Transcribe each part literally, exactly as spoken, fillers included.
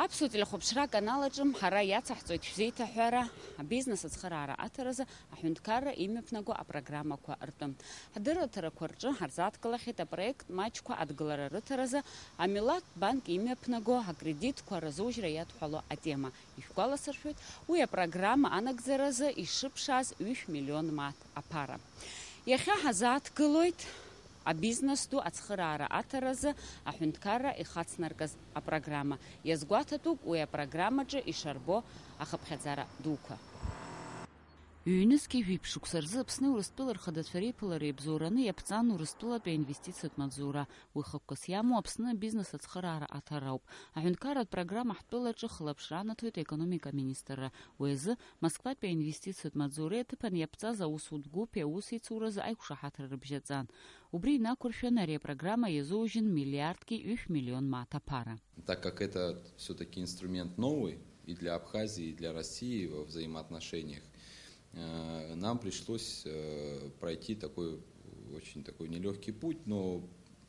Аԥсуа телехәаԥшра аканал аҿы ҳара иацаҳҵоит шәзеиҭаҳәара, абизнес ацхыраара аҭаразы аҳәынҭқарра имҩаԥнаго апрограммақәа ртәы. Ҳдырраҭарақәа рҿы ҳарзааҭгылахьеит апроект маҷқәа адгылара рыҭаразы амилаҭтә банк имҩаԥнаго акредитқәа разужьра иадҳәало атема. Ишәгәаласыршәоит, уи апрограмма анагӡаразы ишыԥшааз ҩышә миллион мааҭ аԥара. Иахьа ҳазааҭгылоит абизнес ду ацхыраара аҭаразы аҳәынҭқарра ихацнаркыз апрограмма. Иазгәаҭатәуп уи апрограммаҿы ишарбо ахыԥхьаӡара дуқәа. Ҩнызқьи жәиԥшь шықәса рзы Аԥсни Урыстәылеи рхадацәа реиԥылара иабзоураны иаԥҵан Урыстәылатәи аинвестициатә маҵзура. Уи хықәкыс иамоу Аԥсны абизнес ацхыраара аҭара ауп. Аҳәынҭқарратә программа ҳтәылаҿы хылаԥшра анаҭоит аекономика аминистрра. Уи азы Москватәи аинвестициатә маҵзуреи аҭыԥан иаԥҵаз аусутә гәыԥи аусеицуразы аиқәшаҳаҭра рыбжьаҵан. Убри инақәыршәаны ари апрограмма иазоужьын миллиардки ҩышә миллион мааҭ аԥара. Так как это всё-таки инструмент новый и для Абхазии, и для России во взаимоотношениях, э, нам пришлось, э, пройти такой, очень такой нелёгкий путь, но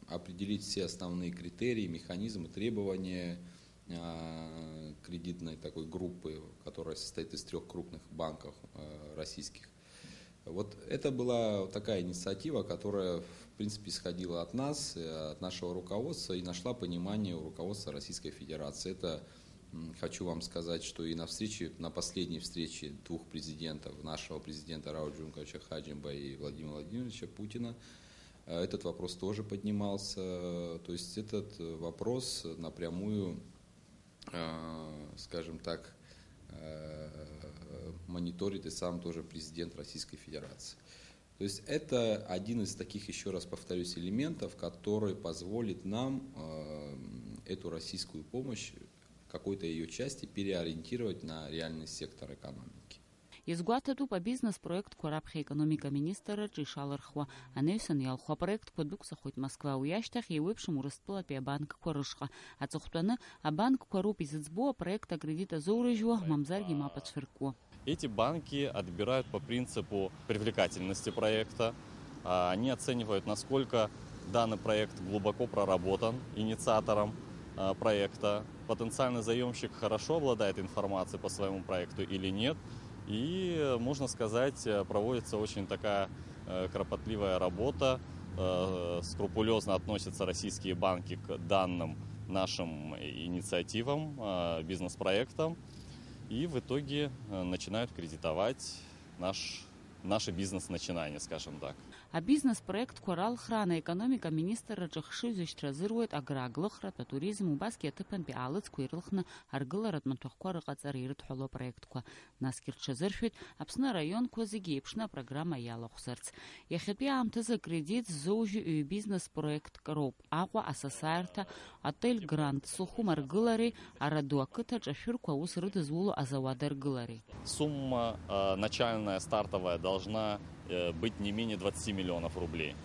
определить все основные критерии, механизмы, требования, э, кредитной такой группы, которая состоит из трёх крупных банков, э, российских. Вот это была такая инициатива, которая, в принципе, исходила от нас, э, от нашего руководства и нашла понимание у руководства Российской Федерации. Это, м, хочу вам сказать, что и на встрече, на последней встрече двух президентов, нашего президента Рауль Джумковича Хаджимба и Владимира Владимировича Путина, э, этот вопрос тоже поднимался. То есть этот, э, вопрос напрямую, э, скажем так, э, мониторит и сам тоже президент Российской Федерации. То есть это один из таких, ещё раз повторюсь, элементов, который позволит нам, э, эту российскую помощь в какой-то её части переориентировать на реальный сектор экономики. Иазгәаҭатәуп абизнес проектқәа раԥхьа аекономика аминистрраҿы ишалырхуа. Анаҩсан иалху апроектқәа дәықәсахоит Москва, уи ашьҭахь еиуеиԥшым Урыстәылатәи абанкқәа рышҟа. Аҵыхәтәаны, абанкқәа роуп изыӡбоу апроект акредит азоурыжьуа, мамзаргьы мап ацәыркуа. Эти банки отбирают по принципу привлекательности проекта. А, они оценивают, насколько данный проект глубоко проработан инициатором, а, проекта. Потенциальный заёмщик хорошо обладает информацией по своему проекту или нет. И, можно сказать, э, проводится очень такая, э, кропотливая работа, э, скрупулёзно относятся российские банки к данным нашим инициативам, э, бизнес-проектам. И в итоге, э, начинают кредитовать наш, наше бизнес-начинание, скажем так. Абизнес проектқәа ралхраан аекономика аминистрраҿы ахшыҩзышьҭра азыруеит аграаглыхратә, атуризм, убасгьы аҭыԥантәи аалыҵқәа ирылхны аргыларатә маҭәахәқәа рыҟаҵара ирыдҳәалоу апроектқәа. Насгьы рҽазыршәоит Аԥсны араионқәа зегьы еиԥшны апрограмма иалахәзарц. Иахьатәи аамҭазы акредит ззоужьу ҩ бизнес проектк роуп: Аҟәа, асасааирҭа, отель Гранд Сухум аргылареи, Араду ақыҭаҿ ашәырқәа аус рыдызуло азауад аргылареи. Сумма, э, начальная, стартовая должна, э, быть не менее двадцати миллионов рублей,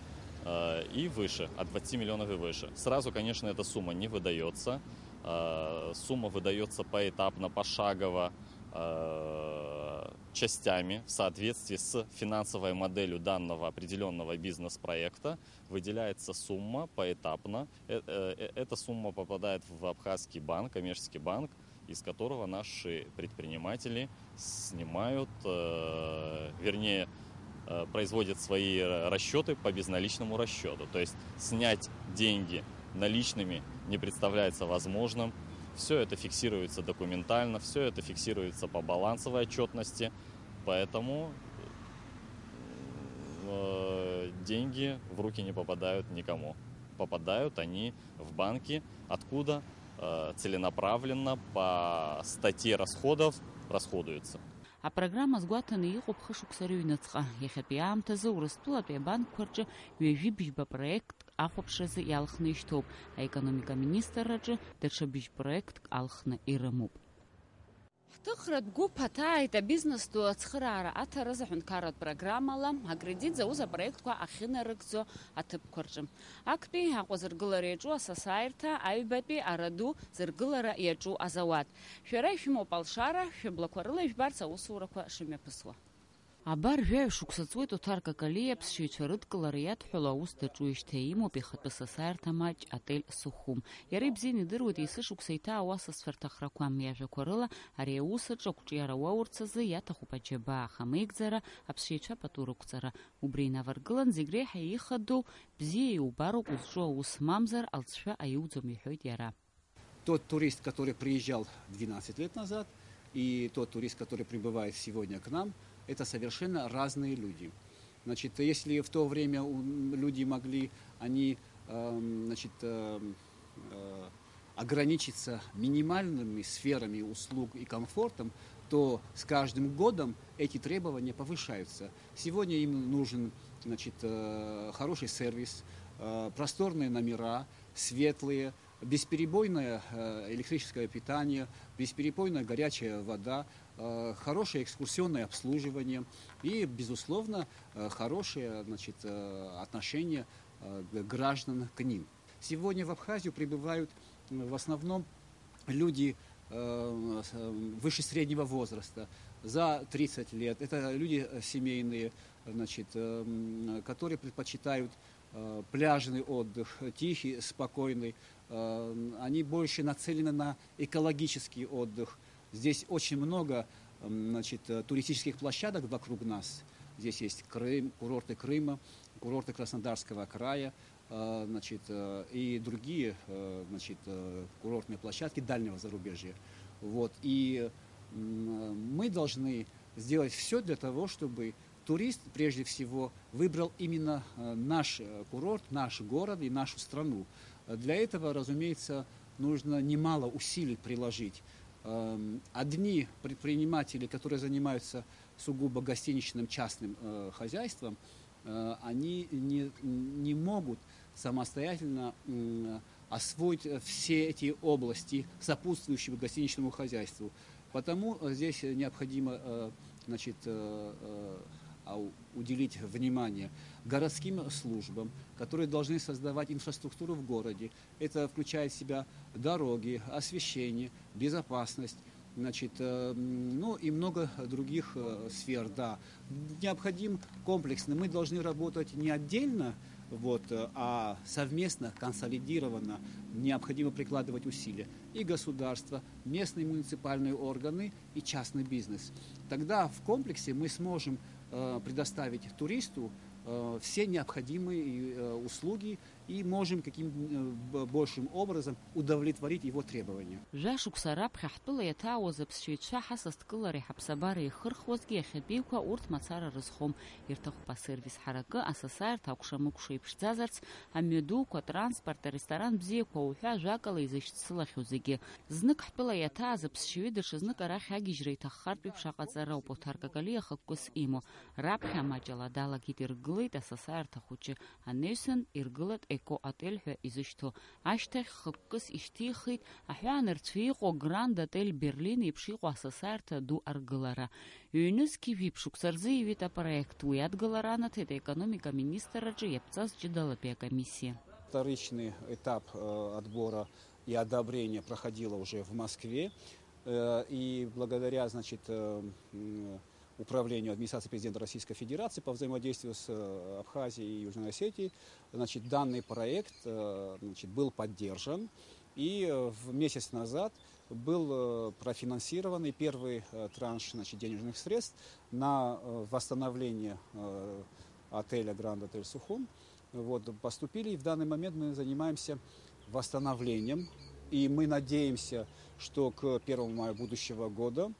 э, и выше, от двадцати миллионов и выше. Сразу, конечно, эта сумма не выдаётся. Э, сумма выдаётся поэтапно, пошагово, э, частями в соответствии с финансовой моделью данного определённого бизнес-проекта. Выделяется сумма поэтапно. Э, э, э, эта сумма попадает в Абхазский банк, коммерческий банк, из которого наши предприниматели снимают, э, вернее, э, производят свои ра-, расчёты по безналичному расчёту. То есть снять деньги наличными не представляется возможным. Всё это фиксируется документально, всё это фиксируется по балансовой отчётности. Поэтому, э, деньги в руки не попадают никому. Попадают они в банки, откуда, э, целенаправленно по статье расходов расходуются. Апрограмма азгәаҭаны иҟоуп хышықәса рыҩныҵҟа. Иахьатәи аамҭазы Урыстәылатәи абанкқәа рҿы ҩажәи бжьба проектк ахәаԥшразы иалхны ишьҭоуп. Аекономика министрраҿы даҽа бжь проектк алхны ирымоуп. Ҳҭыхратә гәыԥ аҭааит абизнес ду ацхыраара аҭаразы аҳәынҭқарратә программала акредит зауз апроектқәа ахьынарыгӡо аҭыԥқәа рҿы. Актәи Аҟәа зыргылара иаҿу асасааирҭа, аҩбатәи Араду зыргылара иаҿу азауад. Шәара ишәымоуп алшара, шәыблақәа рыла ижәбарц аусурақәа шымҩаԥысуа. Абар, жәаҩа шықәса ҵуеит Оҭар Какалиа аԥсшьаҩцәа рыдкылара иадҳәало аус даҿуижьҭеи, имоуп ихатәы сасааирҭа маҷ, отель Сухум. Иара ибзианы идыруеит есышықәса иҭаау асасцәа рҭахрақәа. Иажәақәа рыла, ари аус аҿы ақәҿиара уаурц азы иаҭахуп аџьабаа, аха меигӡара, аԥсшьаҩцәа пату рықәҵара. Убри инаваргылан, зегь реиҳа ихадоу, бзиа иубароуп узҿу аус, мамзар алҵшәа аиуӡом, иҳәоит иара. Тот турист, который приезжал двенадцать лет назад, и тот турист, который прибывает сегодня к нам, это совершенно разные люди. Значит, если в то время у- люди могли, они, эм, значит, эм, э, ограничиться минимальными сферами услуг и комфортом, то с каждым годом эти требования повышаются. Сегодня им нужен, значит, э, хороший сервис, э, просторные номера, светлые, бесперебойное э, электрическое питание, бесперебойная горячая вода, э, хорошее экскурсионное обслуживание и, безусловно, э, хорошее, значит, э, отношение э, г- граждан к ним. Сегодня в Абхазию прибывают м, в основном люди э, с- э, выше среднего возраста, за тридцать лет. Это люди э, семейные, значит, э, м, которые предпочитают э, пляжный отдых, тихий, спокойный. Э, Они больше нацелены на экологический отдых. Здесь очень много м, значит, э, туристических площадок вокруг нас. Здесь есть Крым, курорты Крыма, курорты Краснодарского края, э, значит, э, и другие э, значит, э, курортные площадки дальнего зарубежья. Вот. И м, мы должны сделать все для того, чтобы турист, прежде всего, выбрал именно э, наш э, курорт, наш город и нашу страну. Э, Для этого, разумеется, нужно немало усилий приложить. Эм, Одни предприниматели, которые занимаются сугубо гостиничным частным э, хозяйством, э, они не, не могут самостоятельно м, освоить э, все эти области, сопутствующие гостиничному хозяйству. Потому э, здесь необходимо э, значит, э, э, а, у- уделить внимание городским службам, которые должны создавать инфраструктуру в городе. Это включает в себя дороги, освещение, безопасность, значит, э, м, ну и много других э, сфер, да. Необходим комплексный. Мы должны работать не отдельно, вот, э, а совместно, консолидированно. Необходимо прикладывать усилия. И государство, местные муниципальные органы, и частный бизнес. Тогда в комплексе мы сможем э, предоставить туристу э, все необходимые э, услуги и можем каким э, б- большим образом удовлетворить его требования. Жәа шықәса раԥхьа ҳтәыла иаҭаауаз аԥсшьаҩцәа ҳасасдкылареи ҳаԥсабареи ихырхуазгьы иахьатәиқәа урҭ мацара рызхом. Ирҭахуп асервис ҳаракы, асасааирҭа акәша-мыкәша иԥшӡазарц, амҩадуқәа, атранспорт, аресторан бзиақәа уҳәа ажәакала изышьцылахьоу зегьы. Знык ҳтәыла иаҭааз аԥсшьаҩы даҽазнык арахь агьежьра иҭаххартә еиԥш аҟаҵара ауп Оҭар Какалиа хықәкыс имоу. Раԥхьа маҷ ала далагеит, иргылеит асасааирҭа хәыҷы, анаҩсан иргылеит Еко-отель ҳәа изышьҭоу. Ашьҭахь хықәкыс ишьҭихит аҳәаанырцә иҟоу Гранд Отель Берлин еиԥш иҟоу асасааирҭа ду аргылара. Ҩнызқьи жәиԥшь шықәса рзы иҩит апроект. Уи адгылара анаҭеит аекономика аминистрраҿы иаԥҵаз ҷыдалатәи акомиссиа. Вторичный этап э, отбора и одобрения проходила уже в Москве. Э, И благодаря, значит, э, м, управлению администрации президента Российской Федерации по взаимодействию с э, Абхазией и Южной Осетией, значит, данный проект э, значит, был поддержан. И э, в месяц назад был э, профинансированный первый э, транш, значит, денежных средств на э, восстановление э, отеля Гранд Отель Сухум. Вот, поступили, и в данный момент мы занимаемся восстановлением. И мы надеемся, что к первому мая будущего года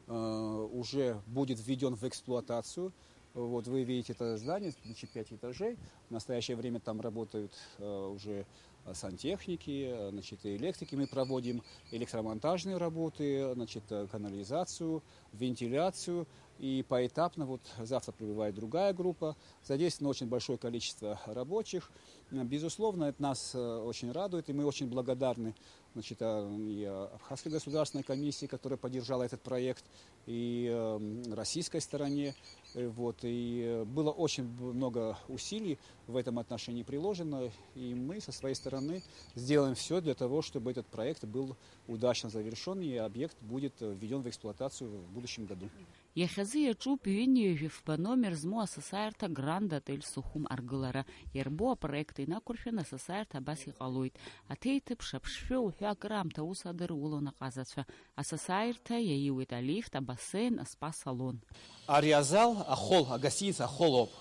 э, уже будет введен в эксплуатацию. Вот вы видите это здание, значит, пять этажей. В настоящее время там работают э, уже сантехники, э, значит, и электрики. Мы проводим электромонтажные работы, значит, э, канализацию, вентиляцию. И поэтапно, вот завтра прибывает другая группа. Задействовано очень большое количество рабочих. Безусловно, это нас э, очень радует, и мы очень благодарны, значит, э, и э, Абхазской государственной комиссии, которая поддержала этот проект, и э, российской стороне. Э, Вот, и э, было очень б- много усилий в этом отношении приложено, и мы со своей стороны сделаем все для того, чтобы этот проект был удачно завершен, и объект будет э, введен в эксплуатацию в будущем году. Иахьазы иаҿуп ҩынҩажәи фба номер змоу асасааирҭа Гранд Отель Сухум аргылара. Иарбоу апроект инақәыршәаны асасааирҭа абас иҟалоит. Аҭеиҭыԥ, шаԥшшәы уҳәа акыраамҭа аус адырулон аҟазацәа. Асасааирҭа иаиуеит алифт, абасен, аспа салон. Ари азал ахол, агостиница ахол ауп.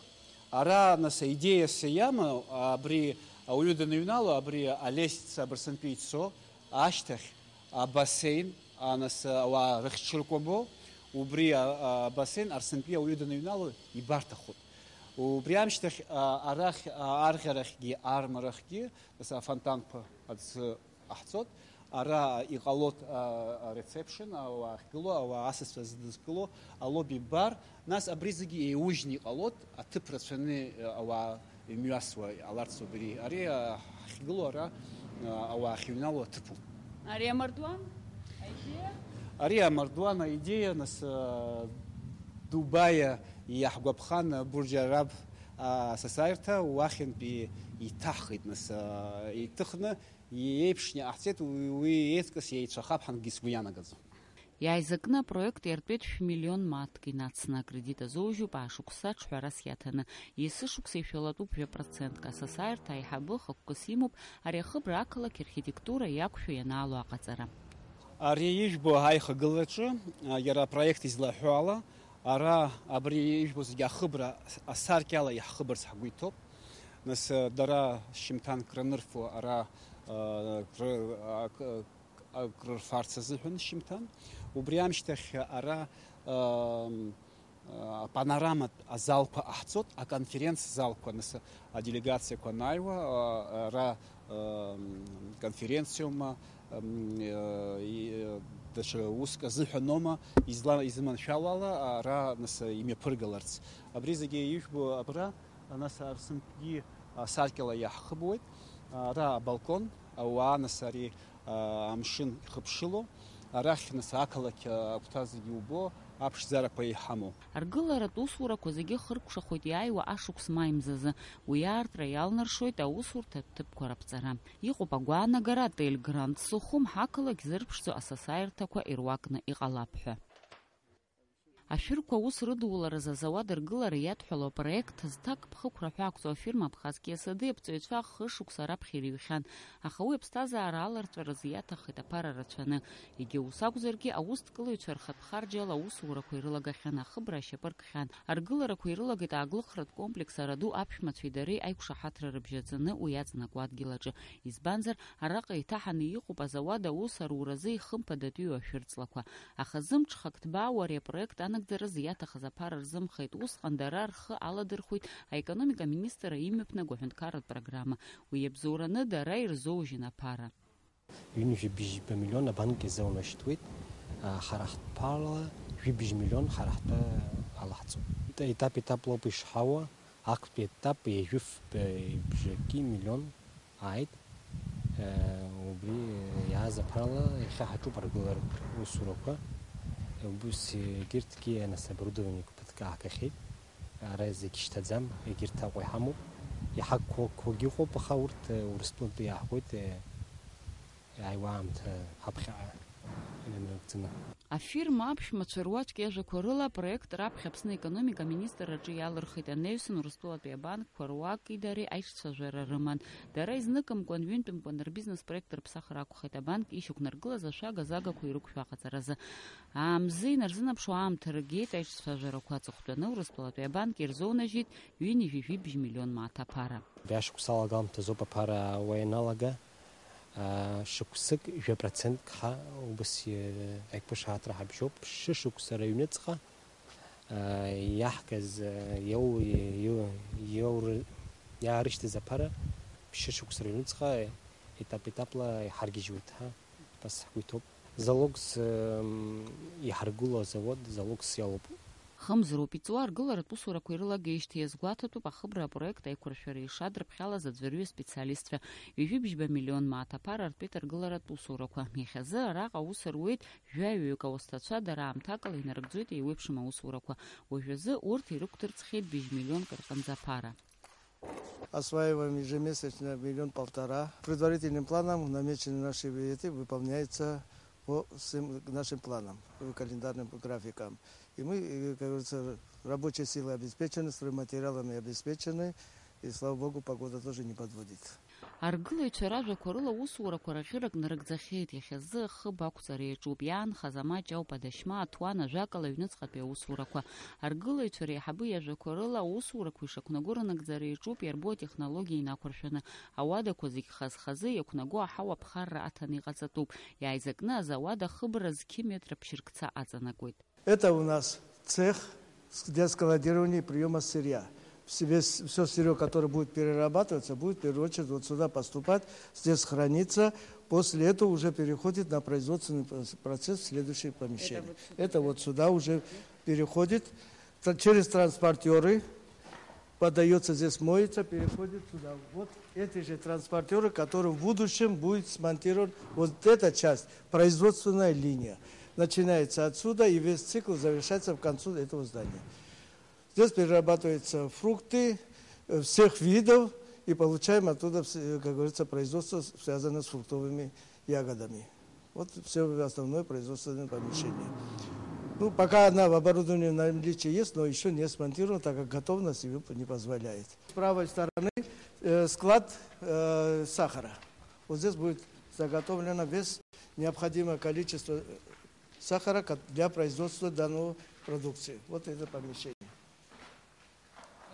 Ара, нас, аидеиас иамоу, абри ауаҩы даныҩнало, абри алестница абырсынтәи ицо, ашьҭахь абасен, а, нас, ауаа рыхьчыркәабо, убри, а, а, абасен Арсынтәи ауаҩы даныҩнало ибарҭахоит. Убри амшьҭахь, а, арахь, а, арӷьарахьгьы, армарахьгьы, нас, афонтанқәа аӡы ҟаҳҵоит. Ара иҟалоит, а, а, рецепшн, ауаа ахьгылоу, ауаа асасцәа зыдызкыло, алоби бар, нас абри зегьы еиужьны иҟалоит, аҭыԥ рацәаны, а, ауаа имҩасуа иҟаларц убри. Ари, а, ҳахьгылоу ара, а, ауаа ахьыҩналоу аҭыԥуп. Ари амардуан аидеиа? Ари амардуан аидеиа, нас, а, Дубаиа иаҳгәаԥхан, Бурџь Араб, а, асасааирҭа уахьынтәи иҭаҳхит, нас, а, иҭыхны, Иеиԥшны иҟаҳҵеит, уи, уи еиҵкыс еицәахап ҳәангьы сгәы ианагаӡом. Иааизакны апроект иартәеит шә-миллион мааҭк инацны, акредит азоужьуп аашықәса аҿҳәарас иаҭаны. Есышықәса ишәалатәуп жәа процентк, асасааирҭа аиҳабы хықәкыс имоуп ари ахыбра ақалақь архитектура иақәшәо ианаало аҟаҵара. Ари ижәбо аихагылаҿы, а, иара апроект излаҳәо ала, ара абри ижәбо зегьы ахыбра асаркьала иаҳхыбырц ҳгәы иҭоуп. Нас, а, дара шьымҭанк ранырфо ара, а, ры-, а, к-, акрырфарц азыҳәан шьымҭан. Убри амшьҭахь ара, ам, а, апанораматә азалқәа ҟаҳҵоит, аконференц залқәа, нас, аделегациақәа анааиуа, а, ара, ам, конференциоума, ам, а, и-, даҽа уск азыҳәаноума, изла-, изыманшәалоу ала, ара, нас, имҩаԥыргаларц. Абри зегьы ижәбо абра, нас, Арсынтәгьы асаркьала иаҳхыбуеит. Ара абалкон, ауаа, нас, ари, а, амшын ихыԥшыло, арахь, нас, ақалақь, а, агәҭа зегьы убо, аԥшӡарақәа иҳамоу. Аргыларатә усурақәа зегьы хыркәшахоит иааиуа ашықәс маи мзазы. Уи аартра иалнаршоит аусурҭа ҭыԥқәа раԥҵара. Иҟоуп агәаанагара, отель Гранд Сухум ҳақалақь зырԥшӡо асасааирҭақәа ируакны иҟалап ҳәа. Ашәырқәа аус рыдулараз азауад аргылара иадҳәалоу апроект, зҭак ԥхықәра ҳәа ақәҵоу афирма Абхаз К С Д аԥҵаҩцәа хышықәса раԥхьа ирыҩхьан, аха уи аԥсҭазаара аларҵәаразы иаҭаххеит аԥара рацәаны. Егьа ус акәзаргьы, аусҭкылаҩцәа рхатә харџьала аусурақәа ирылагахьан, ахыбра ашьапы ркхьан. Аргыларақәа ирылагеит ааглыхратә комплекс Араду аԥшәмацәеи дареи аиқәшаҳаҭра рыбжьаӡаны уи иаҵанакуа адгьыл аҿы. Избанзар, араҟа еиҭаҳаны иҟоуп азауад аус аруразы ихымԥадатәиу ашәырҵлақәа. Аха зымҽхак ҭбаау ари апроект анагӡаразы иаҭахыз аԥара рзымхеит. Усҟан дара рхы аладырхәит аекономика аминистрра имҩаԥнаго аҳәынҭқарратә программа. Уи иабзоураны дара ирзоужьын аԥара. Ҩынҩажәи бжьба миллион абанк иазаунашьҭуеит, а, ҳара ҳтәала жәибжь миллион ҳара ҳтәы алаҳҵоит. Етап-етаплоуп ишҳауа, актәи етап ҩажәи фба бжаки миллион ааит. Э, убри иааз аԥарала иахьа ҳаҿуп аргыларатә усурақәа. Убыс егьырҭгьы, нас, оборудованиеқәа ԥыҭк ааҳгахьеит. Ара зегь шьҭаӡам, егьырҭ Аҟәа иҳамоуп. Иҳақәқәоугьы ыҟоуп, аха урҭ, э, Урыстәылантәи иаҳгоит, э, иааиуа аамҭа ҳаԥхьаҟа инанагӡаны. Афирма аԥшәмацәа руаӡәк иажәақәа рыла, апроект раԥхьа Аԥсны аекономика аминистрраҿы иалырхит, анаҩсан Урыстәылатәи абанкқәа руаки дареи аиҿцәажәара рыман. Дара изныкымкәан, ҩынтәымкәан рбизнес проект рыԥсахыр акәхеит, абанк ишьақәнаргылаз ашәага-загақәа ирықәшәо аҟаҵаразы. Аамзы инарзынаԥшуа аамҭа ргеит аиҿцәажәарақәа аҵыхәтәаны, Урыстәылатәи абанк ирзоунажьит ҩынҩажәи жәибжь миллион мааҭ аԥара. Абри ашықәс алагалмҭазоуп аԥара уа ианалага, аа, шықәсык жәа процентк ҳа убас, э, аиқәышаҳаҭра ҳабжьоуп, шәышықәса рыҩныҵҟа, аа, иаҳгаз, э, иоу-, иоу-, иоур-, иаарышьҭыз аԥара шәышықәса рыҩныҵҟа етап-етапла иҳаргьежьуеит ҳа. Убас ҳгәы иҭоуп. Залогс, м, иҳаргыло азауад залогс иалоуп. Хымз роуп иҵуа аргыларатә усурақәа ирылагеижьҭеи иазгәаҭатәуп ахыбра апроект аиқәыршәара ишадырԥхьалаз аӡәырҩы аспециалистцәа. Ҩажәи бжьба миллион мааҭ аԥара артәеит аргыларатә усурақәа. Иахьазы араҟа аус руеит жәаҩаҩык ауасҭацәа, дара аамҭакала инарыгӡоит еиуеиԥшым аусурақәа. Уажәазы урҭ ирықәдырӡхьеит быжь миллионк рҟынӡа аԥара. Осваиваем ежемесячно миллион полтора. Предварительным планом намечены наши эти выполняются по всем нашим планам, по календарным графикам. И мы, э, как говорится, рабочие силы обеспечены, стройматериалами обеспечены, и, слава богу, погода тоже не подводит. Аргылаҩцәа ражәақәа рыла аусурақәа рахьырак нарыгӡахьеит. Иахьазы ахыб ақәҵара иаҿуп. Иаанхаз амаҷ ауп, адашьма, аҭуан, ажәакала, аҩныҵҟатәи аусурақәа. Аргылаҩцәа реиҳабы иажәақәа рыла аусурақәа ишақәнаго рынагӡара иаҿуп, иарбоу атехнологиа инақәыршәаны. Ауадақәа зегь хаз-хазы иақәнаго аҳауа аԥхарра аҭаны иҟаҵатәуп. Иааизакны азауад ахыбра зқьы метра ԥшьыркца аҵанакуеит. Это у нас цех с-, для складирования и приёма сырья. Все сырье, которое будет перерабатываться, будет в первую очередь вот сюда поступать, здесь храниться. После этого уже переходит на производственный прос-, процесс в следующее помещение. Это вот сюда уже переходит. Тра-, через транспортеры подается здесь, моется, переходит сюда. Вот эти же транспортеры, которые в будущем будет смонтирован. Вот эта часть, производственная линия, начинается отсюда, и весь цикл завершается в концу этого здания. Здесь перерабатываются фрукты, э, всех видов, и получаем оттуда, вс-, э, как говорится, производство, с-, связанное с фруктовыми ягодами. Вот все основное производственное помещение. Ну, пока она в оборудовании в наличии есть, но еще не смонтирована, так как готовность его не позволяет. С правой стороны, э, склад, э, сахара. Вот здесь будет заготовлено весь необходимое количество, э, сахара ко-, для производства данного продукции. Вот это помещение.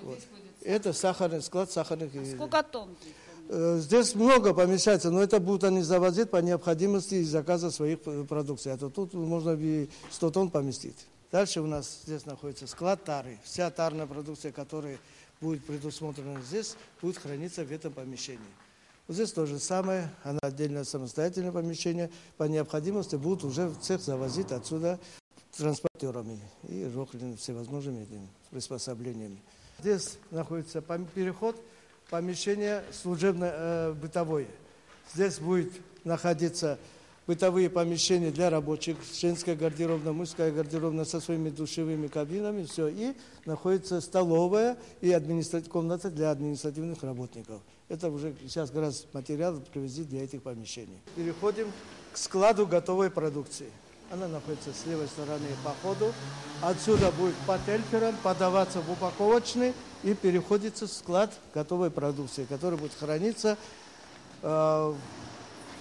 Вот. Это сахарный склад сахарных изделий. Сколько тонн здесь помещается? Э, здесь много помещается, но это будут они завозить по необходимости из заказа своих, э, продукций. А то тут можно и сто тонн поместить. Дальше у нас здесь находится склад тары. Вся тарная продукция, которая будет предусмотрена здесь, будет храниться в этом помещении. Вот здесь то же самое, она отдельное самостоятельное помещение. По необходимости будут уже в цех завозить отсюда транспортерами и рохлин всевозможными этими приспособлениями. Здесь находится пом-, переход, помещение служебно-, э, бытовое. Здесь будет находиться бытовые помещения для рабочих, женская гардеробная, мужская гардеробная со своими душевыми кабинами, все. И находится столовая и администра-, комната для административных работников. Это уже сейчас как раз материал привезли для этих помещений. Переходим к складу готовой продукции. Она находится с левой стороны по ходу. Отсюда будет по тельферам подаваться в упаковочный и переходится в склад готовой продукции, который будет храниться, э,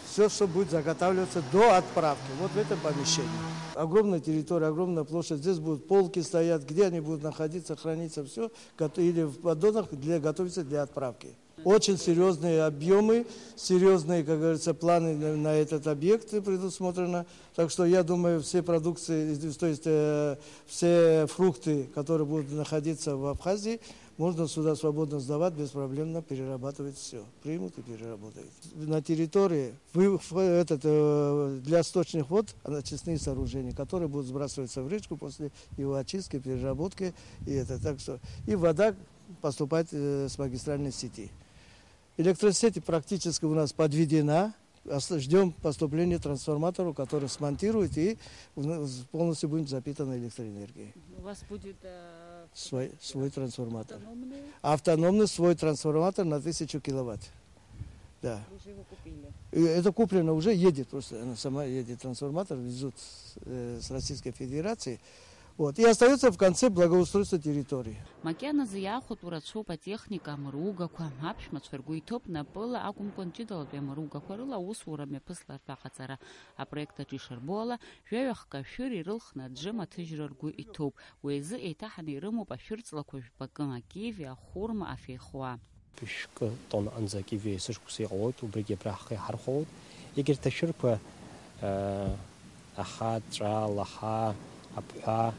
все, что будет заготавливаться до отправки. Вот в этом помещении. Огромная территория, огромная площадь. Здесь будут полки стоять. Где они будут находиться, храниться, все, или в поддонах для, готовиться для отправки. Очень серьезные объемы, серьезные, как говорится, планы на, на этот объект предусмотрено. Так что я думаю, все продукции, то есть, э, все фрукты, которые будут находиться в Абхазии, можно сюда свободно сдавать, беспроблемно перерабатывать все. Примут и переработают. На территории вы-, в-, этот, э, для сточных вод очистные сооружения, которые будут сбрасываться в речку после его очистки, переработки. И это, так что и вода поступать, э, с магистральной сети. Электросеть практически у нас подведена. Ждем поступления трансформаторов, которые смонтируют, и полностью будем запитаны электроэнергией. У вас будет, э, свой, свой трансформатор. Автономный? Автономный свой трансформатор на тысячу киловатт. Да. Вы уже его купили? И это куплено, уже едет просто, она сама едет, трансформатор везут с, э, с Российской Федерации. Вот. И остаётся в конце благоустройство территории. Макьаназы иаахәатәу рацәоуп атехника, амыругақәа. Аԥшәмацәа ргәы иҭоуп напыла акәымкәан, ҷыдалатәи амыругақәа рыла аусура мҩаԥыслартә аҟаҵара. Апроект аҿы ишырбо ала, жәаҩа хкы ашәыр ирылхны аӡәы маҭыжьра ргәы иҭоуп. Уи азы еиҭаҳаны ирымоуп ашәырҵлақәа жәпакы, акиви, ахәырма, афеихуа. Ԥшькы тоннаҟынӡа акиви есышықәса иҟалоит, убригьы абра ҳхы иҳархәалоит. Егьырҭ ашәырқәа, э, аха, ҵәа, лаҳа, аԥҳәа,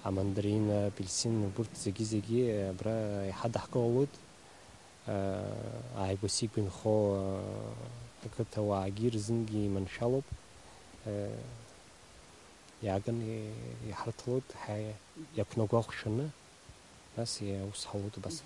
амандарин, апельсин, убырҭ зегьы-зегьы абра иҳадаҳкылалоит. Э, ааигәа-сигәа инхо, э, ақыҭауаагьы рзынгьы иманшәалоуп. Э, иааганы иҳарҭалоит, ҳа-, иақәнагәахәшәаны, нас аус ҳауеит убас.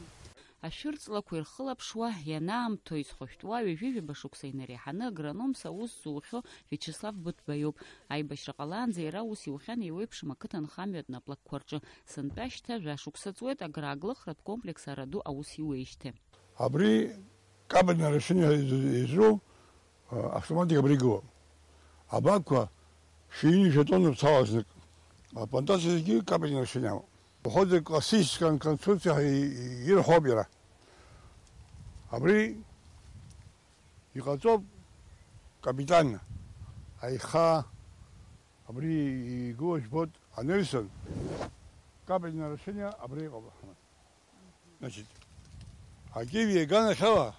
Ашәырҵлақәа ирхылаԥшуа, ианаамҭоу изхәышәтәуа, ҩажәи жәаба шықәса инареиҳаны агрономс аус зухьоу Виачеслав Быҭәба иоуп. Аибашьра ҟалаанӡа иара ус иухьан еиуеиԥшым ақыҭанхамҩатә наплакқәа рҿы. Сынтәа шьҭа жәа шықәса ҵуеит аграаглыхратә комплекс Араду аус иуеижьҭеи. Абри кабельное решение изу-, изу, а, автоматика абри игылоуп. Абакқәа Шәи ҩынҩажәа тонна бҭалоит знык. Аплантациа зегьы капельное решение амоуп. Походу классическая конструкция ҳәа и-, и-, ирҳәоуп иара. Абри иҟаҵоуп капитально. Аиха абри игылоу жәбоит, анаҩсан капельное решение абри иҟоуп. Значит, акиви иаганахьала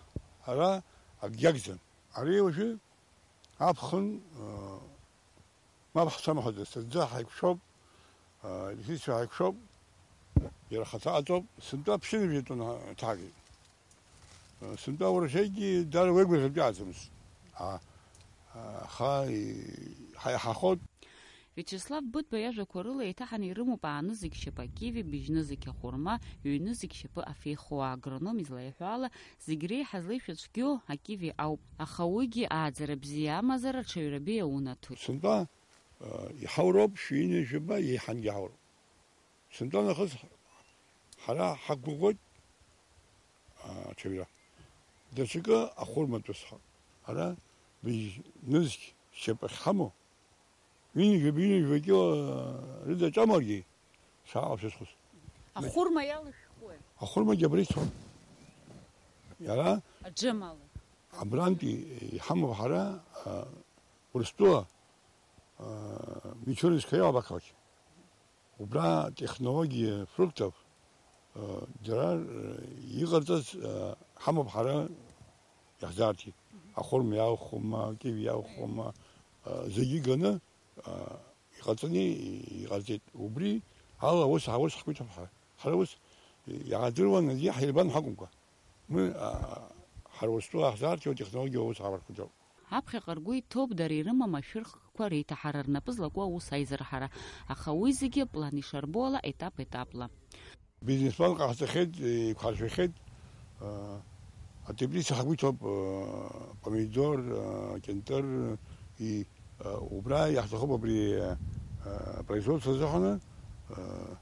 ара акгьы акәӡам. Ари уажәы аԥхын, э, мап ҳцамҳәаӡацт, аӡы ҳаиқәшәоуп, э, лисицәа ҳаиқәшәоуп, иара ахаҭа аҵоуп, сынтәа ԥшьынҩажәа тонна ҭагеит. Э, сынтәа урожайгьы дара уеигәырӷьартә иааӡамызт. А, а, аха, и-, ҳаиҳахоит. Виачеслав Быҭәба иажәақәа рыла, еиҭаҳаны ирымоуп ааны зегь шьапы акиви, быжьны зегь ахәырма, ҩны зегь шьапы афеихуа. Агроном излаиҳәо ала, зегь реиҳа злеишәа цәгьоу акиви ауп. Аха уигьы ааӡара бзиа амазар, аҽаҩра беиа унаҭоит. Сынтәа, э, иҳауроуп, шәи ҩынҩажәаба еиҳангьы ҳауроуп. Сынтәа нахыс ҳара ҳақәгәыӷуеит, а, аҽаҩра. Даҽакы ахәырматәыс ҳәа. Ара быжь нызқь шьапы ахьҳамоу, ҩынҩажәа, ҩынҩажәа кило рыда ҿамуаргьы, сааҟаԥшьа схәыц. Ахәырма иалышәхуеи? Ахәырмагьы абра ицон. Иара аџьамала. Абрантәи иҳамоуп ҳара, а, Урыстәыла, а, Мичуринская область. Убра технологиа фруктов, э, џьара, э, иҟарҵаз, э, ҳамоуп ҳара иаҳзааргьы. Ахәырма иалхума, акиви иалхума, э, зегьы ганы, э, иҟаҵаны иҟарҵеит. Убри ала ус, ус ҳгәы иҭоуп ҳара. Ҳара ус иаадыруан, егьи ҳаилбан ҳакәымкәа. Мы, а, ҳара Урыстәыла ҳзааргьы атехнологиа ус ҳаварқәа џьоуп. Аԥхьаҟа ргәы иҭоуп дара ирымам ашәырхкқәа реиҭаҳара, рнапы злаку аус аизырҳара, аха уи зегьы, аплан ишарбо ала, етап-етапла. Бизнес-план ҟаҳҵахьеит, еиқәҳаршәахьеит, а, атеплица ҳгәы иҭоуп, а, помидор, а, кьынтыр, и, а, убра иаҳҭахуп абри, а, производство азыҳәаны, а,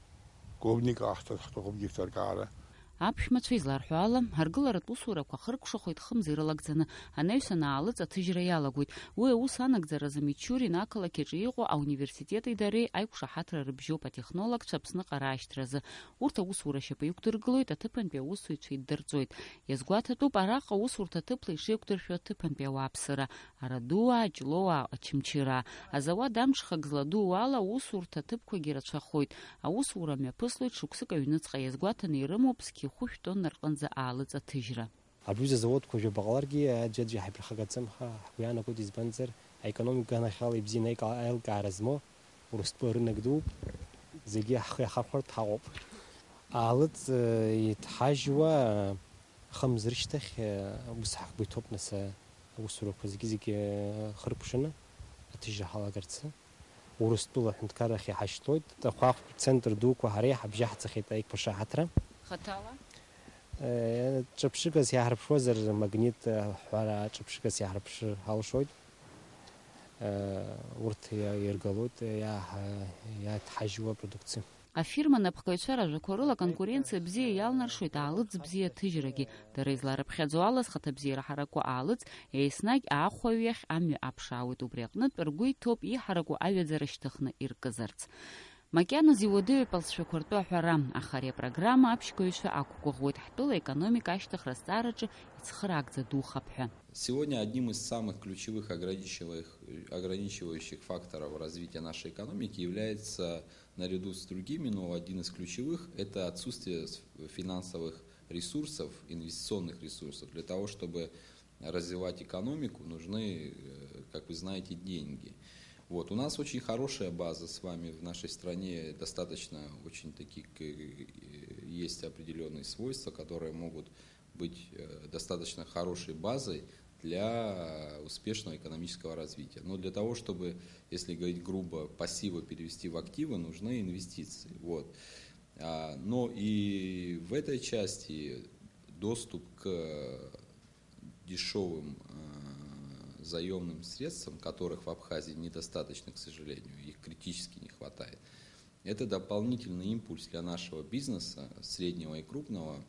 клубника ҟаҳҵар ҳҭахуп гектарк аара. Аԥшәмацәа изларҳәо ала, аргыларатә усурақәа хыркәшахоит хымз ирылагӡаны, анаҩсан аалыҵ аҭыжьра иалагоит. Уи аус анагӡаразы Мичурин ақалақь аҿы иҟоу ауниверситети дареи аиқәшаҳаҭра рыбжьоуп атехнологцәа Аԥсныҟа раашьҭразы. Урҭ аусура ашьапы иқәдыргылоит, аҭыԥантәи аусзуҩцәа иддырҵоит. Иазгәаҭатәуп, араҟа усурҭа ҭыԥла ишеиқәдыршәо аҭыԥантәи ауааԥсыра, арадуаа, аҷлоуаа, ачымчыраа. Азауад амҽхак зладуу ала аусурҭа ҭыԥқәагьы рацәахоит. Аусура мҩаԥыслоит шықәсык аҩныҵҟа, иазгәаҭаны ирымоуп зқьи хәышә тонна рҟынӡа аалыҵ аҭыжьра. Абҩыза азаводқәа жәаба ҟаларгьы, аӡәаӡәа ҳаиԥырхагацымха, ҳгәы иаанагоит, избанзар, аекономика аганахьала ибзианы аика-, аилкаара змоу Урыстәыла рынок дууп, зегьы ҳхы иахархәартә ҳаҟоуп. Аалыҵ, э, иҭҳажьуа, э, хымз рышьҭахь, э, ус ҳгәы иҭоуп, нас, э, аусурақәа зегьы-зегьы, э, хыркәшаны аҭыжьра ҳалагарц. Урыстәыла аҳәынҭқаррахь иҳашьҭуеит. Ахәаахәтә центр дуқәа ҳара иҳабжьаҳҵахьеит аиқәшаҳаҭра. Хаҭала? Э, ҿырԥшыгас иаҳарԥшуазар, Магнит, э, ҳәара ҿырԥшыгас иаҳарԥшыр ҳалшоит. Э, урҭ иа-, иргалоит, э, иаҳа-, иаҭҳажьуа продукциа. Афирма анапхгаҩцәа ражәақәа рыла, аконкуренциа бзиа иалнаршоит аалыҵ бзиа аҭыжьрагьы. Дара изларыԥхьаӡо ала, зхаҭабзиара ҳараку аалыҵ еснагь аахәаҩ иахь амҩа аԥшаауеит, убри аҟнытә ргәы иҭоуп иҳараку аҩаӡара шьҭыхны иркызарц. Макьаназ иуадаҩуп алҵшәақәа ртәы аҳәара, аха ари апрограмма аԥшьгаҩцәа ақәгәыӷуеит, ҳтәыла аекономика ашьҭыхра азҵаараҿы ицхыраагӡа духап ҳәа. Сегодня одним из самых ключевых ограничивающих, ограничивающих факторов развития нашей экономики является, наряду с другими, но один из ключевых, это отсутствие с-, финансовых ресурсов, инвестиционных ресурсов для того, чтобы развивать экономику, нужны, э, как вы знаете, деньги. Вот. У нас очень хорошая база с вами в нашей стране, достаточно очень такие, к-, э, есть определённые свойства, которые могут быть, э, достаточно хорошей базой для успешного экономического развития. Но для того, чтобы, если говорить грубо, пассивы перевести в активы, нужны инвестиции. Вот. А, но и в этой части доступ к дешёвым, э, заёмным средствам, которых в Абхазии недостаточно, к сожалению, их критически не хватает, это дополнительный импульс для нашего бизнеса, среднего и крупного,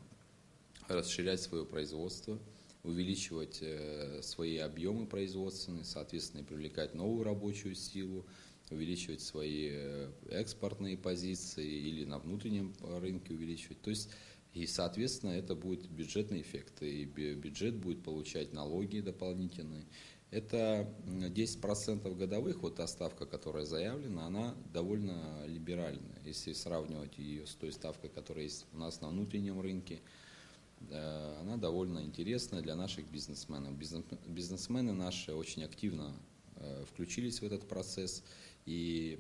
расширять своё производство, увеличивать э, свои объемы производственные, соответственно, и привлекать новую рабочую силу, увеличивать свои э, экспортные позиции или на внутреннем рынке увеличивать. То есть, и, соответственно, это будет бюджетный эффект, и бю- бюджет будет получать налоги дополнительные. Это м, десять процентов годовых, вот та ставка, которая заявлена, она довольно либеральная, если сравнивать ее с той ставкой, которая есть у нас на внутреннем рынке. Э, Она довольно интересная для наших бизнесменов. Бизнес- Бизнесмены наши очень активно э, включились в этот процесс, и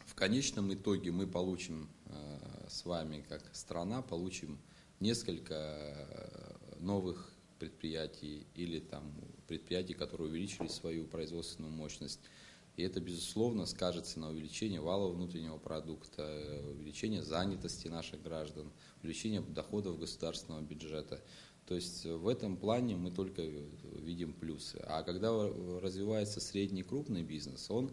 в конечном итоге мы получим э, с вами, как страна, получим несколько э, новых предприятий или там предприятий, которые увеличили свою производственную мощность. И это, безусловно, скажется на увеличении валового внутреннего продукта, э, увеличении занятости наших граждан, увеличении доходов государственного бюджета. То есть э, в этом плане мы только э, видим плюсы. А когда э, развивается средний и крупный бизнес, он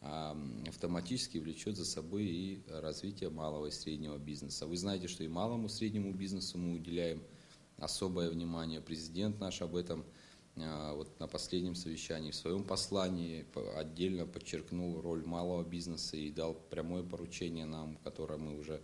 ам, автоматически влечет за собой и развитие малого и среднего бизнеса. Вы знаете, что и малому и среднему бизнесу мы уделяем особое внимание. Президент наш об этом а, вот на последнем совещании в своем послании по- отдельно подчеркнул роль малого бизнеса и дал прямое поручение нам, которое мы уже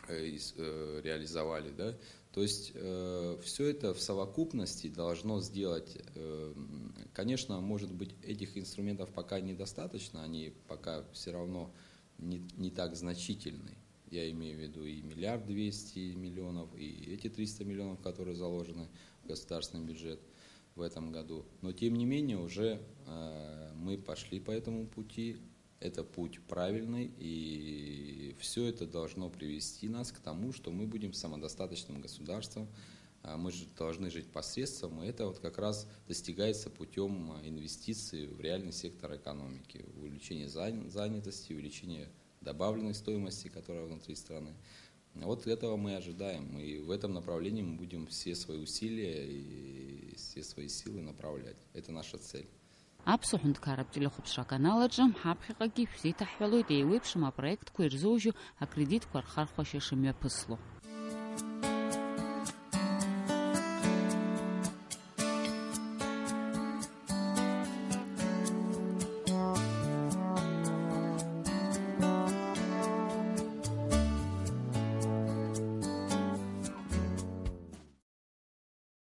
э, ис- э, реализовали, да. То есть все это в совокупности должно сделать, э, м, конечно, может быть, этих инструментов пока недостаточно, они пока все равно не, не так значительны. Я имею в виду и миллиард двести миллионов, и эти триста миллионов, которые заложены в государственный бюджет в этом году. Но тем не менее уже э, мы пошли по этому пути. Это путь правильный, и все это должно привести нас к тому, что мы будем самодостаточным государством. А Мы же должны жить посредством, и это вот как раз достигается путем инвестиций в реальный сектор экономики, увеличение зан- занятости, увеличение добавленной стоимости, которая внутри страны. Вот этого мы ожидаем, и в этом направлении мы будем все свои усилия и все свои силы направлять. Это наша цель. Аԥсуа ҳәынҭқарратә телехәаԥшра аканал аҿы ҳаԥхьаҟагьы ишәзеиҭаҳҳәалоит еиуеиԥшым апроектқәа ирзоужьу акредитқәа рхархәашьа шымҩаԥысло.